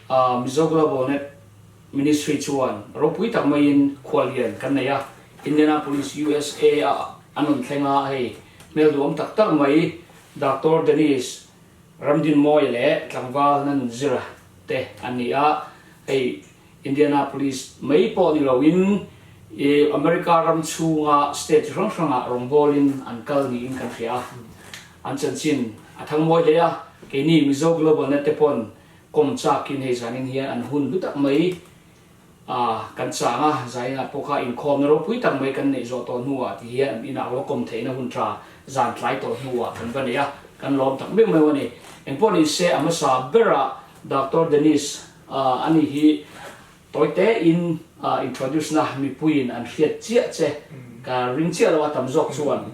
Mizo Global Net Ministry chuan ropui tak maiin khuallian kan nei a, Indianapolis, USA ah an rawn thleng a, hei hmel duhawm tak tak mai Doctor Dennis Ramdinmawia leh tlangval Nanzira te an ni a, hei Indianapolis mai pawh ni loin America ram chhunga state chi hrang hrangah rawngbawlin an kal niin kan hria a, an chanchin a thang mawi hle a, keini Mizo Global Net te pawn kawm chakin hei zanin hian an hun hlu tak mai kan chang a, zaninah pawh kha inkhawmna ropui tak mai kan neih zawh tawh hnuah ti hian an inah va kawm theihna hun tha zan tlai tawh hnuah kan va nei a, kan lawm tak meuh meuh a ni. Engpawh ni se a hmasa berah Doctor Dennis A ni hi tawi tein introduce na mipuiin an hriat chiah che ka ring chiah lo a, tam zawk chuan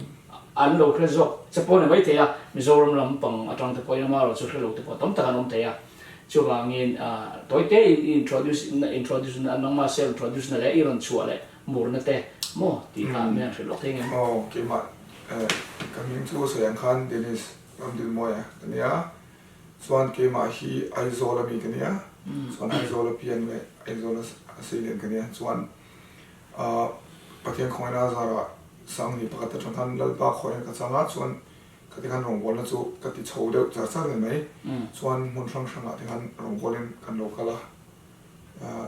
an lo hre zawk che pawh ni maithei a, Mizoram lam pang atang te pawhin amaherawh chu hre lo te pawh tam tak an awm thei a, chuvangin tawi tein i introduce introduce na nangmah self introduce na leh i rawn chhuah leh murna te maw tih kha min han hrilh lawk thei ngem? Aw keimah ka hming chu sawi ang khan Dennis Ramdilmawia ka nia. Chuan keimah hi Aizawl a mi ka nia, chuan Aizawl a pian leh Aizawl a seilian ka nia. Chuan ahh Pathian khawngaihna a zarah Sangni pakhat atang khan Lalpa khawiah ka chang a, chuan khati khan rawngbawlna chu ka ti chho deuh char char ni mai. Chuan hmun hrang hrangah te khan rawngbawlin kan lo kal a,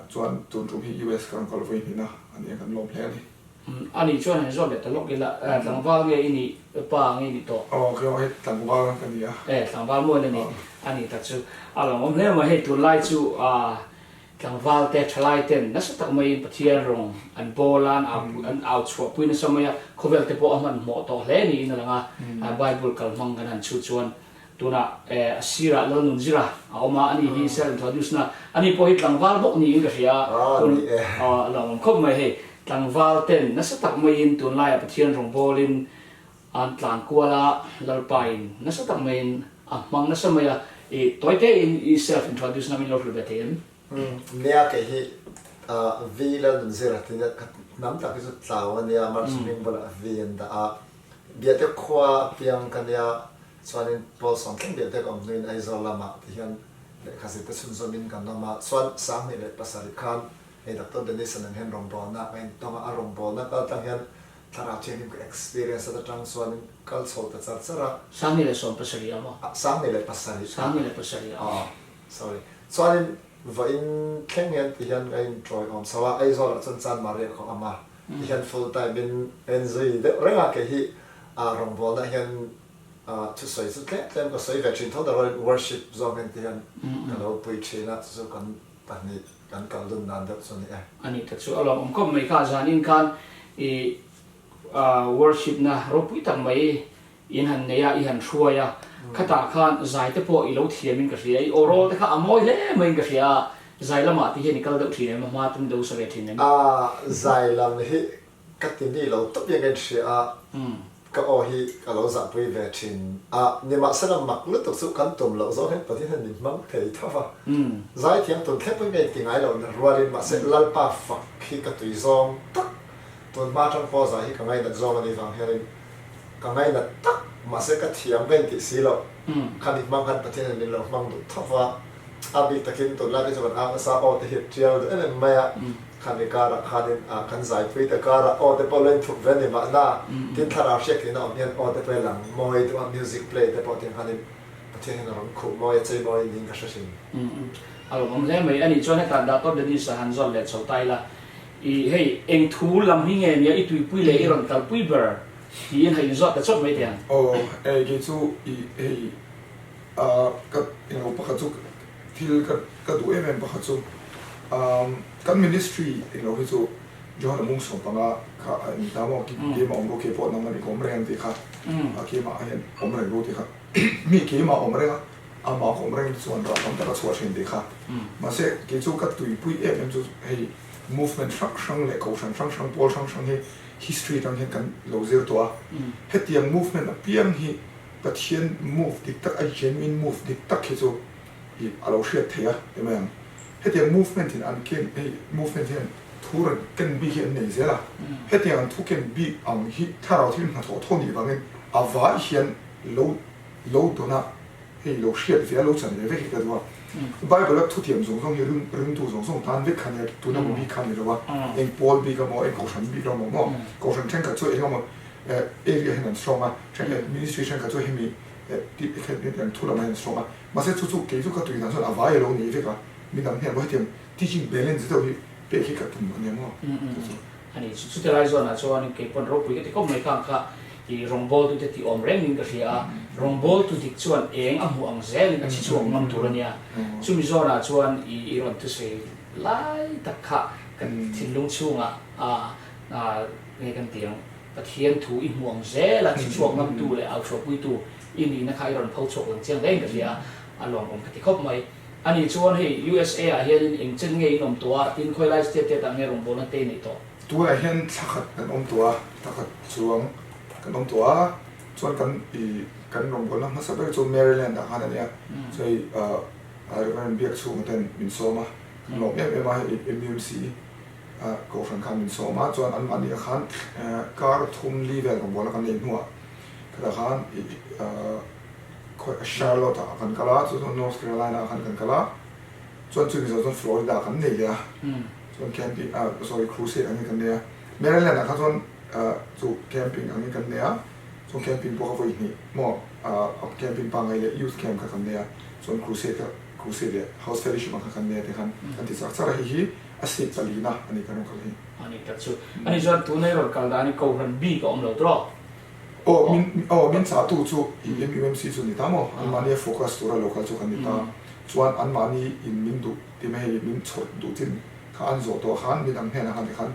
Chuan tun tum hi US ka rawn kal vawi hnin a, a nia kan lawm hle a ni. A nih chuan han zawt leh ta lawk ila, tlangval nge i nih, pa nge i nih tawh? Aw, keimah hi tlangval ka ni a. E, tlangval mawi na ni, a nih tak chu. A lawmawm hle mai, hei tunlai chu tlangval te, thalai ten nasa tak maiin Pathian rawng an bawl a, an au chhuahpui nasa mai a, khawvel te pawh a hmanhmawh tawh hle niin a lang a, Bible kalhmang kan han chhut chuan Tunah a sirah Lalnunzira a awm a, ani hi self introduce na, ani pawh hi tlangval bawk niin ka hria a, tun a lo awm khawp mai hei, tlangval ten nasa tak maiin tunlaiah Pathian rawngbawlin an tlan kual a, Lalpain nasa tak maiin a hmang nasa mai a, i tawi tein i self introduce na min lo hrilh ve thei em? Nia kei hi V Lalnunzira tiin ka hnam tak hi chu tlau a nia, March hming bulah V an dah a, Biate khua apiang ka nia, Chuanin Paul Sawmthleng biak te ka awm hnuin Aizawl lamah ti hian lehkha zir te chhunzawmin kan awm a. Chuan 2007 khan hei Doctor Denison nen hian rawngbawlna ka intawng a, a rawngbawlna kal tlang hian thlarau thianghlim ka experience at atang chuanin kal chho ta char char a. 2017 a maw? 2007. 2007 a. Aw, sorry. Chuanin vawiin thleng hian ti hian ka inṭawi awm chho a, Aizawlah chuan Chanmari a khaw awm a, ti hian full time in ka inzui deuh reng a, kei hi rawngbawlna hian Thusawi chu tlem tlem ka sawi ve thin tho ta rualin worship zawk hian ti hian ka lo pui thin a, chu chu kan pahnih kan kal dun dan deuh chu a ni e. A nih tak chu a lawmawm khawp mai kha, zanin khan i worship na ropui tak mai in han nei a, i han hruai a, khatah khan zai te pawh i lo thiam in ka hria, i aw rawl te kha a mawi hle mai in ka hria a, zai lamah te hian i kal deuh thin em, a hma ten i lo sa ve thin em? Zai lam hi Ka ti mi lo tawp hian ka inhria a, ka aw hi ka lo zahpui ve thin a, nimahsela mak lutuk chu kan tum loh zawng hian Pathian hian min hmang thei tho va, zaithiam tun thleng pawhin ka inti ngai lo na rualin mahse Lalpa fak hi ka tui zawng tak, tun hma atang pawh zai hi ka ngainat zawng a nih vang hianin ka ngainat tak mahse ka thiam ka intih si loh, khami hmang khan Pathian hian min lo hmang duh tho va, a bik takin tunlai te chu kan au nasa aw te hi a tial duh em em mai a. Khami karah khanin kan zaipui te karah aw te pawh lo inthup ve ni mahna, tin thlarau hriak tihna awm hian aw te pawh i lang mawi duh a, music play te pawh tin khanin Pathian hian a rawn khuh mawi a, chei mawi niin ka hre thin. A lawmawm hle mai. Ani chuan hetah Dato Dennis a han zawt leh chho ta ila, i hei eng thu lam hi nge nia i tuipui leh i rawn kalpui ber tiin ha inzawt ta chawt mai teh ang. Aw, ei kei chu i hei ka englo pakhat chu Thil ka ka duh em em pakhat chu kan ministry englo hi chu Johana mung 15 kha a in ta maw keimah awm ru ke pawh nang an i awm reng ang tih kha keimah ah hian awm reng ru tih kha mi keimah awm reng a amah ka awm reng chuan rah tam tak a chhuah thin tih kha mahse kei chu ka tuipui em em chu hei movement hrang hrang leh kohhran hrang hrang pawl hrang hrang hi history atang hian kan lo zir tawh a hetiang movement apiang hi Pathian move dik tak a genuine move dik tak hi chu i a lo hriat theih a ti mai ang. Hetiang movement in an ken hei movement hian thu rawn ken bik hi an nei zel a, hetiang an thu ken bik ang hi thlarau thil hnathawh thaw nih vangin a vai hian lo lo dawn a, hei lo hriat ve a lo chan ve vek hi ka duh a. Bible a thutiam zawng zawng hi ringtu zawng zawng tan vek kha nia, tuna maw bik kha ni lo a, eng pawl bik emaw, eng kohhran bik emaw maw, kohhran thenkhat chu eng emaw area hian an strong a, ministry thenkhat chu hemi hetiang thu lamah hian an strong a, mahse chu chu kei chu ka tui dan chuan a vai a lo nei vek a, midang hian maw hetiang teaching balance deuh hi pek hi ka tum a nia maw chu chu. A ni, chu chuti lai zawnah chuan keipawn ropui ka ti khawp mai khang kha i rawngbawltute tih awm rengin ka hria a, rawngbawltu dik chuan eng a hmuh ang zelin a chhi chhuak ngam tur a nia. Chumi zawnah chuan i i rawn thusawi lai tak kha kan thinlung chhungah a nge kan ti ang, Pathian thu i hmuh ang zela chhi chhuak ngamtu leh auchhuahpuitu i nihna kha i rawn pho chhuak lang chiang hlein ka hria a, a lawmawm ka ti khawp mai. A nih chuan hei USA ah hianin eng chen nge in awm tawh a, tin khawi lai state te tah nge rawngbawlna te i neih tawh? Tunah hian thla khat kan awm tawh a, thla khat chuang kan awm tawh a, chuan kan i kan rawngbawlna hmasa ber chu Maryland ah khan a nia, chuan i Reverend Biak chhunga ten min sawm a, kan lawm em em a, hei MUMC kohhran khan min sawm a, chuan anmahni ah khan kar thum li vel rawngbawlna kan neih hnuah khatah khan i Charlotte ah kan kal a, chu chuan North Carolina ah khan kan kal a, chuan chumi zawh chuan Florida ah kan nei leh a, chuan camping ah sorry crusade angin kan nei a, Maryland ah kha chuan chu camping angin kan nei a, chuan camping pawh kha vawi hnih maw camping pangngai leh youth camp kha kan nei a, chuan crusade kha crusade leh house fellowship ang kha kan nei a tikhan kan ti chak chak a, hei hi a state palina a ni kan rawn kal hi. A ni tak chu. Ani chuan tuna i rawn kal dan hi Kohhran bik a awm lo tawh. Aw min aw min chahtu chu i MUMC chu ni ta maw? Anmahni a focus tura local chu kan ni ta. Chuan anmahni in min duh ti mai hei min chhawrh duh chin kha an zawh tawh khan midang hnenah khan tikhan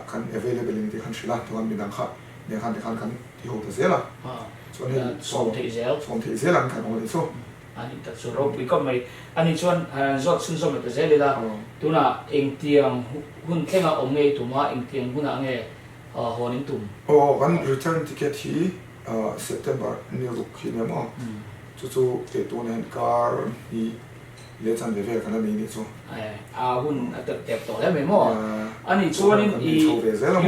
kan available in tih khan hrilh a, chuan midang kha nen khan tikhan kan ti ho ta zel a. Chuan hei sawm theih zel. Sawm theih zel ang kan awm a nih chu. A nih tak chu ropui khawp mai. Ani chuan zawt chhunzawm leh ta zel ila tunah engtiang hun thlengah awm nge i tum a, engtiang hunah nge hawn in tum. Aw kan return ticket hi September ni ruk hi nia maw? Chu chu kei tuna hian kar hnih leh chanve vel kan la nei nih chu. A hun a tep tep tawh hle mai maw? Ani chuanin i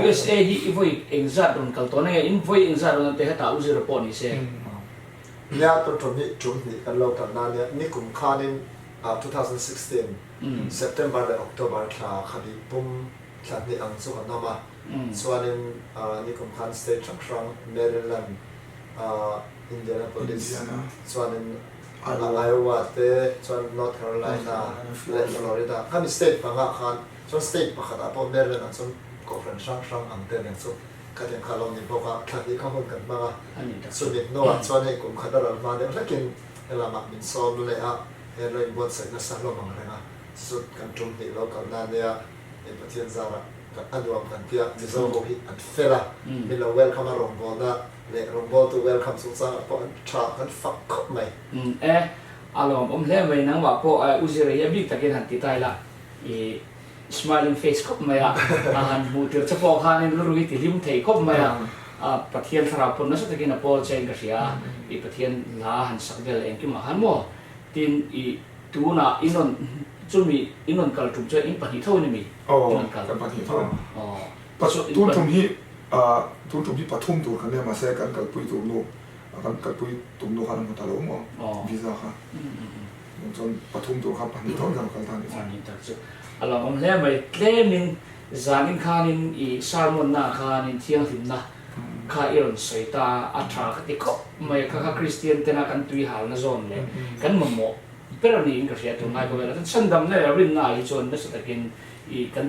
USA hi i vawi engzat rawn kal tawh nge in vawi engzat rawn te hetah u zir pawh ni se. Nia tun tum hi tum hnih kan lo kalna ania nikum khanin 2016 September leh October thla kha pum Thla hnih ang chu kan awm a, chuanin nikum khan state hrang hrang Maryland, Indianapolis, chuanin Iowa te, chuan North Carolina leh Florida khami state pangah khan chuan state pakhatah pawh Maryland ah chuan kohhran hrang hrang ang te nen chu khatiang kha a lo ni bawk a, thla hnih kha hun kan hmang a, chumi hnuah chuan hei kum khat a ral hma deuh hlekin helamah min sawm leh a, hei an lo inbuatsaih nasa hlawm ang reng a, chu chu kan tum hnih lo kalna ania. Hei Pathian zarah kan a nuam kan tia Mizo ho hi an fel a, min lo welcome a rawngbawlna leh rawngbawltu welcome chungchangah pawh an tha kan fak khawp mai. Umm e, a lawmawm hle mai nangmah pawh u Zira hi a bik takin han ti ta ila i smiling face khawp mai a, a han hmuh tir che pawh khanin rilru hi ti hlim thei khawp mai a, Pathian thlarau pawn nasa takin a pawl che in ka hria a, i Pathian hla han sak vel engkim ah khan maw tin i Tunah in rawn chumi in rawn kal tum chuan in pahnih tho in ami in rawn kal? Aw kan pahnih tho. Aw. Tun tum hi tun tum hi pathum tur kan nia mahse kan kalpui tur nu kan kalpui tum nu khan a hmu ta lo maw visa kha chuan pathum tur kha pahnih tho in kan rawn kal ta a nih chu. Anih tak chu a lo awm hle mai tlemin zanin khanin i sermon na khanin thianghlimna kha i rawn sawi ta a tha ka ti khawp mai a kha kha Kristian tena kan tui halna zawn leh kan mamawh ber niin ka hria tunlai khawvelah chuan chhandamna leh rinna ah hi chuan nasa takin i kan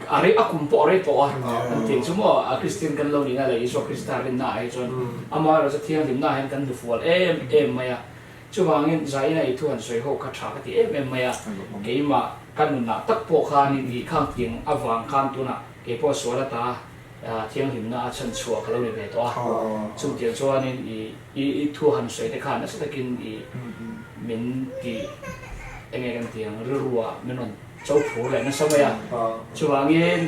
a rei a kum pawh a rei tawh a kan tih chu maw a Kristian kan lo nihna leh Isua Krista rinna ah hi chuan amaherawhchu thianghlimna ah hian kan hnufual em em mai a chuvangin zaina i thu han sawi ho kha tha ka ti em em mai a keimah ka nunah tak pawh khanin i khang tiang avang khan tunah keipawh sual ata Thianghlimna a chhan chhuah ka lo ni ve tawh a, chutiang chuanin i thu han sawi te khan nasa takin i min ti enge kan tih ang rilruah min rawn cho phur leh nasa mai a. Chuvangin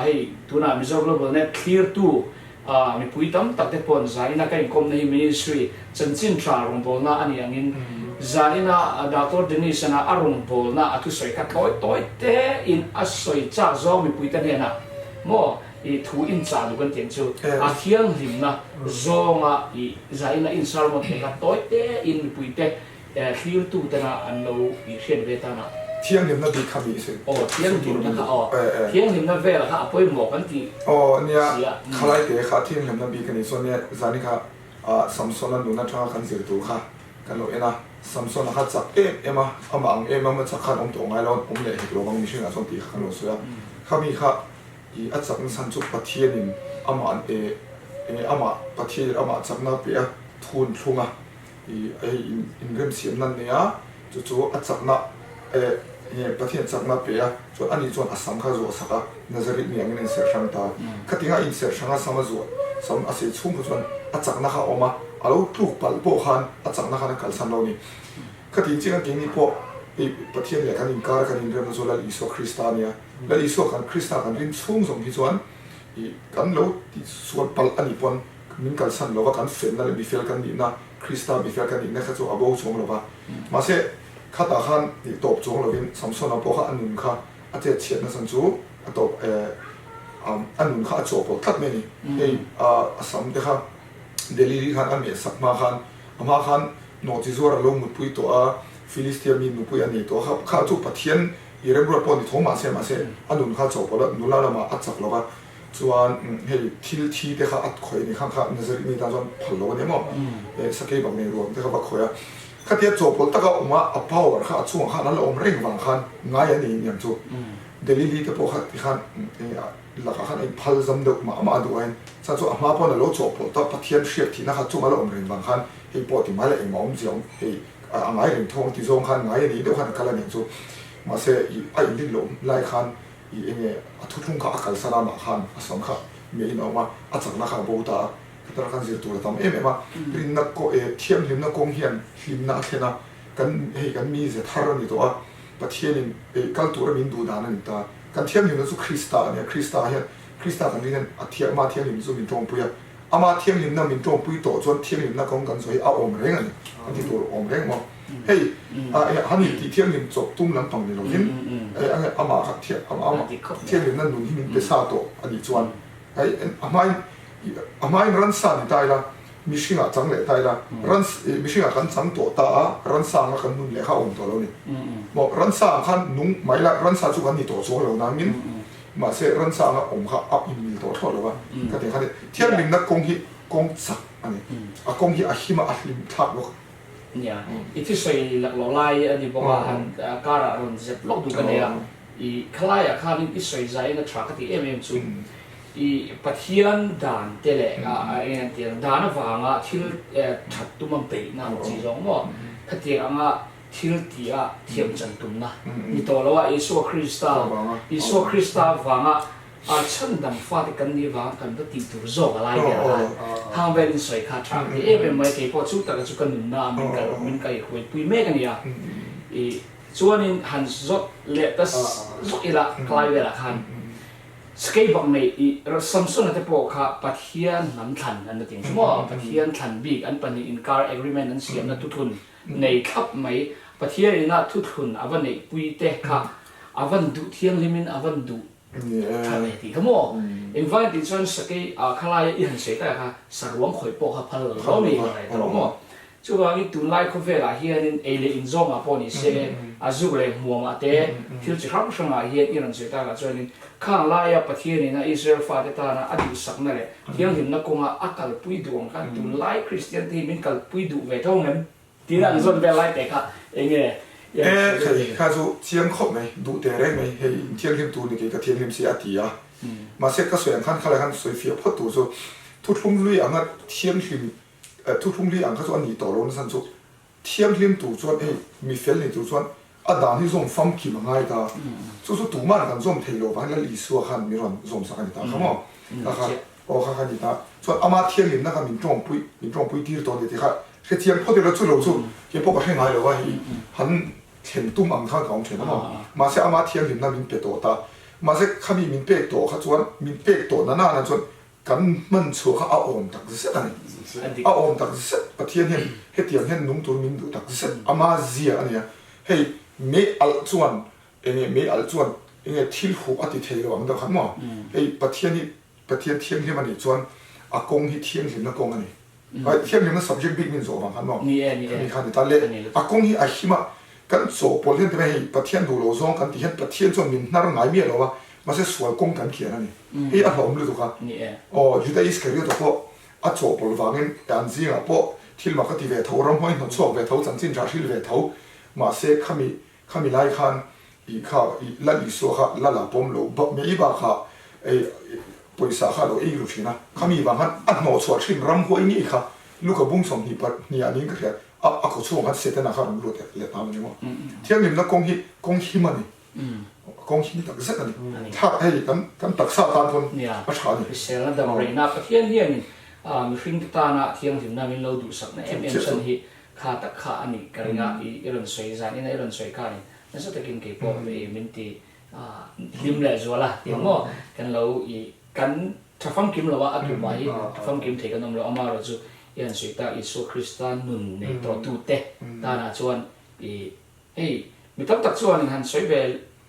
hei tunah Mizo Global Net thlirtu mipui tam tak te paw'n zaina ka inkawmna hi Ministry chanchin tha rawngbawlna a nih angin zaina Doctor Dennis-ana a rawngbawlna a thusawi kha tlawi tawi tein a sawi chak zawng mipuite hnenah Maw i thu in chah duh kan tih ang chu a thianghlimna zawnga i zaina in sermon te kha tawi te in mipui te Thlirtu tena an lo i hriat ve tan a. Thianghlimna bik kha mi sawi. Aw, thianghlimna kha aw. Thianghlimna vel kha a pawimawh kan ti Aw, nia, khalai te kha thianghlimna bik a ni. Chuan nia, zani kha Samsona nun atanga kan zir tur kha kan lo en a. Samsona kha chak em em a, amah ang em em a chak khan awm tawh ngai lo, awm leh hek lo vang mihringah chuan tih kha kan lo sawi a. Khami kha i a chakna chhan chu Pathianin amah amah Pathianin amah chakna a pe a, thun thlung a. I hei inremsiamna an nei a, chu chu a chakna eh nge Pathian chakna a pe a, chuan ani chuan a sam kha a zuah sak a, Nazareth mi angin a inserh hrang ta. Khatinga a inserh hrang a sam a zuah sam a sei chhung kha chuan a chakna kha a awm a, a lo tluk palh pawh khan a chakna khan a kalsan lo a ni. Khatin chiang a keini pawh hei Pathian leh kan inkar a kan inremna chu Lal Isua Krista a nia, Lal Isua kan Krista kan rin chhung zawng hi chuan i kan lo tihsual palh a nih pawn Min kalsan lova kan felna leh mifel kan nihna, Krista mifel kan nihna kha chu a bo chuang lova. Mahse, khatah khan ih tawp chuang lovin Samsona pawh kha a nun kha a chet chhiatna chhan chu a tawp eh a nun kha a chawhpawlh tlat mai a ni. Hei a sam te kha Delili khan a meh sak hma khan a hma khan nawhchi zuar a lo mutpui tawh a, Filistia mi nupui a nei tawh a, kha kha chu Pathian i remruat pawh a ni tho mahse mahse a nun kha a chawhpawlh a, nula lamah a chak lova. Chuan hei thil thi te kha a khawih a ni kha kha Nazareth mi tan chuan phal lo a ni maw? Sakei bak nei ruang te kha va khawih a. Khatia chawhpawlh taka awm a, a power kha a chungah khan an la awm reng vang khan ngai a nei aniang chu. Delili te pawh kha tikhan lakah khan a inphal zam deuh mah mah a duh ain. Chuan chu a hma pawn a lo chawhpawlh ta Pathian hriat thihna kha chunga la awm reng vang khan hei pawh ti mai la engmah awmzia awm hei a ngai reng thawng ti zawng khan ngai a nei deuh khan a kal aniang chu. Mahse a inrin loh lai khan I enge a thuthlung kha a kalsan a mah khan a sam kha meh in a awm a, a chakna kha a bo ta a, khatara khan zir tur a tam em em a, rinna kaw eh thianghlimna kawng hian hlimna a thlen a, kan hei kan mize thar a ni tawh a, Pathianin eh kal tura min duh dan a ni ta, kan thianghlimna chu Krista a ni a, Krista hian Krista kan rin hian a thiang ama thianghlimna chu min tawngpui a, ama thianghlimna min tawngpui tawh chuan thianghlimna kawng kan zawh hi a awm reng a ni, kan ti tur a awm reng maw. Hei han in tih thianghlim chawp tum lampang ni lovin amah kha thianghlimna nun hi min pe sa tawh a nih chuan hei a hmain a hmain ransa ni ta ila mihringah chang leh ta ila mihringah kan chang tawh ta a ransa anga kan nun leh kha a awm tawh lo ni. Maw ransa ang khan nung mai ila ransa chu kan ni tawh chuang lo nangin mahse ransa anga awm kha a inmil tawh thlawt lo va ka ti ang khan thianghlimna kawng hi kawng chak a ni. A kawng hi a him a a hlim thlak bawk. Nia, i thusawi laklawh lai a ni bawk a, han karah rawn zep lawk duh ka nei a, i khalaiah khanin i sawi zaiin a tha ka tih em em chu i Pathian dan te leh eng an tih ang dan avanga thil that tum ang peihna ang chi zawng maw khatiang anga thil tih a thiam chan tumna ni tawh lo a Isua Krista Isua Krista avanga A chhandam fate kan nih vang kan va tih tur zawk a lai ber a, hang vel in sawi kha tha ka ti em em mai, keipawh chu taka chu ka nunna a min kal min kai huaipui mek a nia. I chuanin han zawt leh ta zawk ila tlai velah khan Sakei bak nei i Samsona te pawh kha Pathian hnam thlan an la ti ang chu maw, Pathian thlan bik an pahnih inkar agreement an siamna thuthlun nei thlap mai, Pathian ina thuthlun a va neihpui te kha a van duh thianghlimin a van duh Tha ve tih kha maw? Engvai tih chuan sakei ah khalaia i han sawi tak kha saruang khawih pawh kha phal lo lo ni ka lo maw? Chuvangin tunlai khawvelah hianin ei leh inzawngah pawh ni se, a zuk leh hmuamah te, thil chi hrang hrangah hian i rawn sawi takah chuanin khang laia Pathianin a Israel fate tana a duhsakna leh thianghlimna kawnga a kalpui duh ang khan tunlai Kristian te hi min kalpui duh ve tho ang em? Tin an zawn vel lai te kha enge E hei kha chu chiang khawp mai, duh teh reng mai, hei in thianghlim tur ni kei ka thianghlim si a ti a. Mahse ka sawi ang khan khalai khan sawi fiah phawt tur chu thuthlung hlui anga thianghlim thuthlung hlui ang kha chu a nih tawh lo nasa chu thianghlim tur chuan hei mi fel ni tur chuan a dan hi zawm famkim a ngai ta. Chu chu tuman kan zawm thei lo vangin Lal Isua khan min rawn zawm sak a ni ta kha maw? Kha kha aw kha kha ni ta. Chuan ama thianghlimna kha min tawngpui min tawngpui tir tawh a ni tih kha Hrethiam phawt ila chu lo chu kei pawh ka hre ngai lo a, hei han thlen tum ang khan ka awm thin a maw. Mahse ama thianghlimna min pe tawh ta. Mahse khami min pek tawh kha chuan min pek tawh na nana chuan kan hman chhuah kha a awm tak zet a ni. A awm tak zet Pathian hian hetiang hian nung tur min duh tak zet ama zia a nia. Hei mei alh chuan enge mei alh chuan enge thil huh a ti thei lo ang deuh khan maw. Hei Pathian hi Pathian thianghlim a nih chuan a kawng hi thianghlimna kawng a ni. Thianghlimna subject bik min zawh vang khan maw? Khami kha a ni ta le. A kawng hi a him a, kan chawhpawlh hian tina hei Pathian duh lo zawng kan tih hian Pathian chuan min hnar ngai miah lo a, mahse sual kawng kan kian a ni. Hei a hlawm lutuk a. Aw, Juda Iskariota pawh a chawhpawlh vangin an zingah pawh thil mak a ti ve tho, ramhuai hnawt chhuak ve tho, chanchin tha hril ve tho, mahse khami Khami lai khan i kha i Lal Isua kha Lal a pawm lo bak mai bakah ei pawisa kha a lo ei ru thin a, khami vang khan a hnawh chhuah thin ramhuai ngei kha Luka bung 22 ah niin ka hria a a khaw chhungah khan Setana kha a rawn lut leh ta a ni maw. Thianghlimna kawng hi kawng him a ni, kawng him tak zet a ni. Thlak hei kan kan taksa tan pawn a tha a ni. Hriselna dam reihna Pathian hianin mihringte tana thianghlimna min lo duhsakna em em chhan hi Kha tak kha a nih ka ring a, i rawn sawi zan ina i rawn sawi kha a ni. Nasa takin kei pawh i min ti hlim leh zual a ti ang maw? Kan lo i kan tha famkim lo a, a tumah hi tha famkim thei kan awm lo. Amaherawh chu i han sawi ta Isua Krista nun nei tawh tute tanah chuan i hei mi tam tak chuanin han sawi ve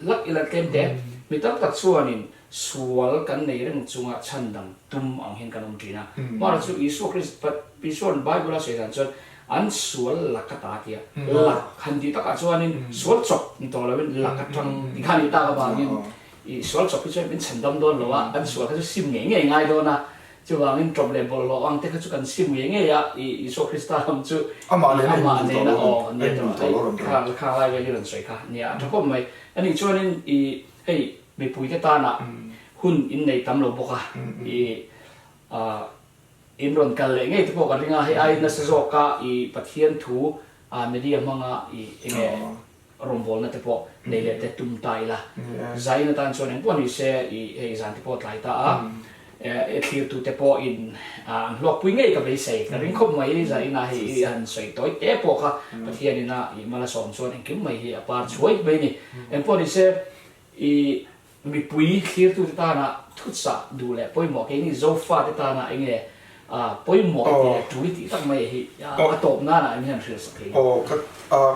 lak ila tlem te, mi tam tak chuanin sual kan nei reng chunga chhandam tum ang hian kan awm thin a. Mahra chu Isua Krist, Isua'n Bible a sawi dan chuan an sual lak a ta tia, lak han tih takah chuanin sual chawp ni tawh loin lak atang ti kha a nih tak avangin i sual chawp hi chuan min chhandam dawn lo a, an sual kha chu sim ngei ngei ngai dawn a, chuvangin ṭawp leh bawlhhlawh ang te kha chu kan sim ngei ngei a, i Isua Krista lam chu Amah nena amah nena aw nia tawh hei kha kha lai vel hi rawn sawi kha nia a ṭha khawp mai. Ani chuanin i hei Mipuite tana hun in nei tam lo bawk a, i in rawn kal leh ngei te pawh ka ring a, hei aiin nasa zawk a i Pathian thu media hmanga i enge rawngbawlna te pawh nei leh te tum ta ila. Zain atan chuan engpawh ni se i hei zan te pawh tlai ta a, e thlirtu te pawh in an hlawkpui ngei ka beisei ka ring khawp mai, zain a hei i han sawi tawi te pawh kha Pathian ina i malasawm chuan engkim mai hi a par chhuai mai a ni. Engpawh ni se I mipui thlirtute tana thuchah duh leh pawimawh keini Zofate tana enge pawimawh i tih leh tul i tih tak mai hi a tawp nana eng hian hrilh sak thei Aw ka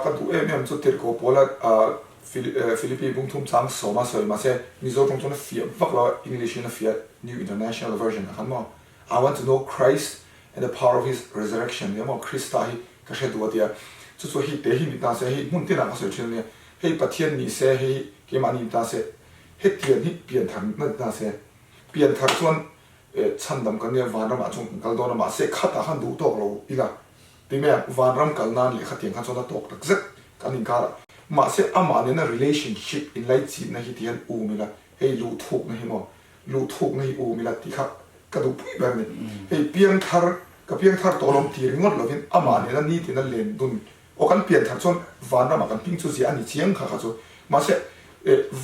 ka duh em em chu Tirhkoh Paula Philippi bungthum chang sawma sawi mahse Mizo tawng chuan a fiah vak lo a, English in a fiah New International Version ah khan maw I want to know Christ and the power of his resurrection nia maw Krista hi ka hre duh a tia chu chu hei te hi ni ta se hei hmun tinah ka sawi thin ania hei Pathian ni se hei keimahni ni ta se hetiang hi pianthar na ni ta se pianthar chuan chhandam kan nia vanramah chuan kan kal dawn a mahse khatah khan duh tawk lo ila ti mai ang vanram kal nan leh khatiang khan chuan a tawk tak zet kan inkar a mahse amah nena relationship inlaichitna hi ti hian um ila hei luhthukna hi maw luhthukna hi um ila tih kha ka duhpui ber a ni. Hei piangthar, ka piangthar tawh lawm ti ringawt lovin amah nena nitina len dun aw kan pianthar chuan vanramah kan hming chu ziah a ni chiang kha kha chu. Mahse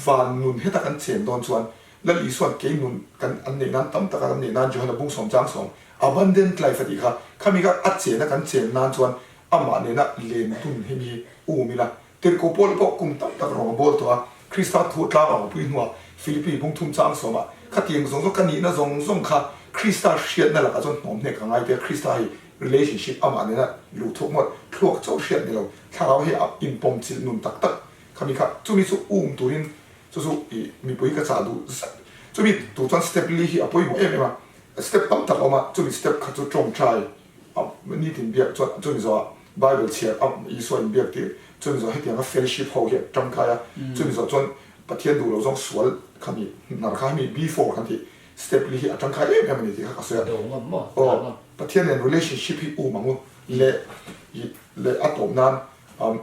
van nun heta kan chen dawn chuan Lal Isua'n kei nun kan an neih nan tam taka kan neih nan Johana bung sawm chang sawm abundant life a tih kha khami kha a chena kan chen nan chuan amah nena len dun hemi hi um ila Tirhkoh Paula pawh kum tam tak rawng a bawl tawh a, Krista thu tlang a awpui hnuah Philippi bungthum chang sawmah, Khatiang zawng zawng ka nihna zawng zawng kha Krista hriatna lakah chuan hnawm hnek ka ngai tia Krista hi relationship amah nena luh thuk ngawt thluak chauh hriat ni lo, thlarau hi a inpawm chilh nun tak tak khami kha chumi chu um turin chu chu i mipui ka chah duh zet. Chumi tur chuan step li hi a pawimawh em em a, step tam tak a awm a, chumi step kha chu tawngtai nitin biak chuan chumi zawhah Bible chhiar a Isua in biak tir chumi zawh hetianga fellowship ho hi a tangkai a, chumi zawh chuan Pathian duh lo zawng sual khami hnar kha hemi before kan tih step li hi a tangkai em em a ni tih kha ka sawi a. Aw Pathian nen relationship hi um ang u leh i leh a tawp nan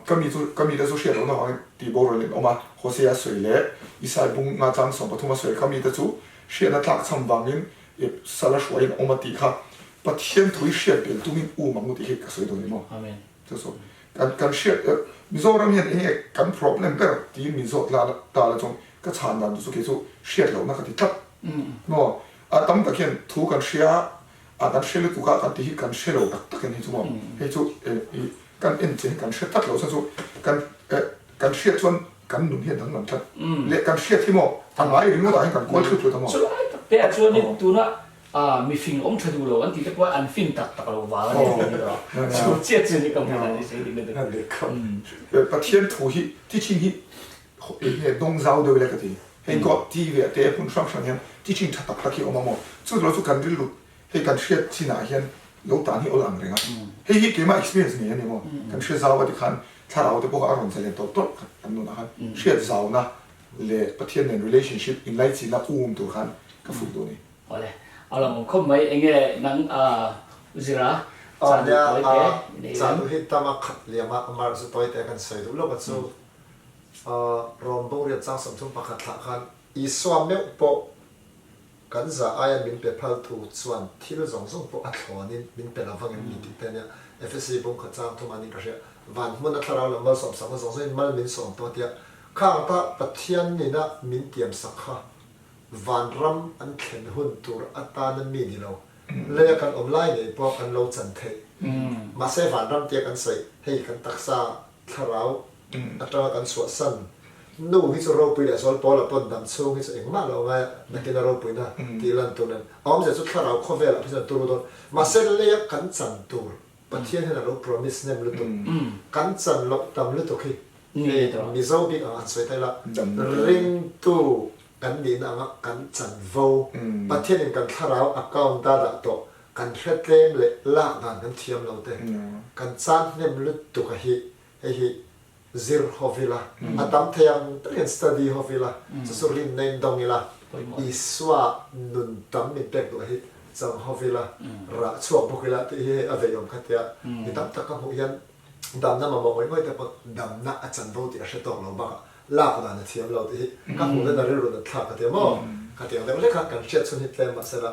ka mi chu ka mite chu hriat lohna vangin tih boral in awm a, Hosea sawi leh Isai bung nga chang 13 a sawi ka mite chu hriatna tlak cham vangin i sala hruaiin awm a tih kha Pathian thu i hriat bel tumin um ang u tih hi ka sawi dawn em aw? Amen. Chu chu kan kan hriat Mizoram hian enge kan problem ber tiin min zawt la ta la chuan ka chhan dan chu kei chu hriat lohna ka ti tlat maw? A tam tak hian thu kan hria a kan hre lutuk a kan tih hi kan hre lo tak tak in hei chu maw? Hei chu i kan en che hi kan hre tlat lo chuan chu kan kan hriat chuan kan nun hi a danglam tlat leh kan hriat hi maw a ngai ringawt ah hian kan kual thut thut a maw. Chulai tak te ah chuanin tuna mifing awm tha duh lo an tih te pawh an fin tak tak lo vang a ni tih ni rawh. Chu chiah chu ni ka hmu a ni sei ding lutuk. Pathian thu hi teaching hi enge dawng zau deuh ila ka ti. Hei God TV ah te hmun hrang hrang hian teaching tha tak tak hi a awm a maw. Chu lo chu kan rilru hei kan hriat chinah hian. Lo tan hi awl ang reng a. Hei hi keimah experience ngei a ni maw? Kan hre zau a tikhan thlarau te pawh kha a rawn zalen tawlh tawlh kan nunah khan hriat zauna leh Pathian nen relationship inlaichinna um tur khan ka fuih duh a ni. Awle, a lo awm khawp mai. Enge nang zira cha duh tawi te i nei Cha duh hi tam a khat liam a, amar chu tawi te kan sawi duh lawk a chu Rom bawngriat chang 31 thlah khan Isua meuh pawh Kan za aia min pe phal tu chuan thil zawng zawng pawh a thlawnin min pe lo vangin mi tih te ania. Efesi bung kha chang thum anin ka hria. Van hmun a thlarau lam malsawm sakna zawng zawngin mal min sawm tawh tia khang ta Pathian nina min tiam sak kha vanram an thlen hun tur atana mi ni lo leia kan awm lai ngei pawh kan lo chan theih. Mahse vanram tia kan sawi hei kan taksa thlarau atanga kan chhuahsan nu hi chu ropui leh zual pawl a pawn dam chhung hi chu engmah lo ngai a, nakin a ropuina tih lan tur nen a awmzia chu thlarau khawvelah phei chuan turu dawn. Mahse leia kan chan tur Pathian hian a lo promise hnem lutuk, kan chan loh tam lutuk hi hei Mizo bik ang han sawi ta ila ringtu kan nihna anga kan chanvo Pathianin kan thlarau account a dah tawh kan hre tlem leh lak dan kan thiam lo te kan chan hnem lutuk a hi hei hi zir ho ila, a tam thei ang takin study ho ila, chu chu rinna in dawng ila, Isua nun tam min pek duh hi chang ho ila, rah chhuak bawk ila tih hi hei a veiawm kha tia mi tam tak ka hmuh hian damna mamawh ngawih ngawih te pawh damna a chanvo tih a hre tawk lo bakah lak dan a thiam lo tih hi ka hmuh dan a rilru nat thlak ka tia maw? Ka tiang deuh hlek a, kan hriat chhun hi tlem mahsela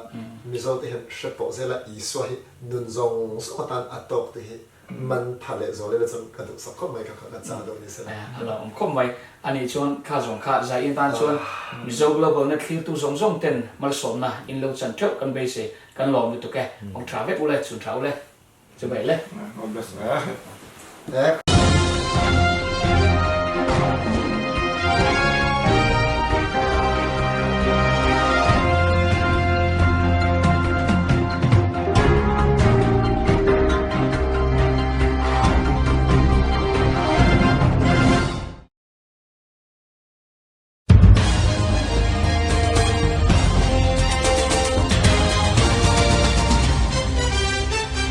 Mizo te hian hre pawh zela Isua hi nun zawng zawng atan a tawk tih hi man pha leh zual ila chuan ka duhsak khawp mai kha kha ka chah deuh ni sela. A lo awm khawp mai. Ani chuan kha zawng kha zai tan chuan Mizo Global na thlirtu zawng zawng ten malsawmna in lo chan theuh kan beisei kan lawm lutuk e. Awm tha vek ule, chhun tha ule. Chu bai le. God bless.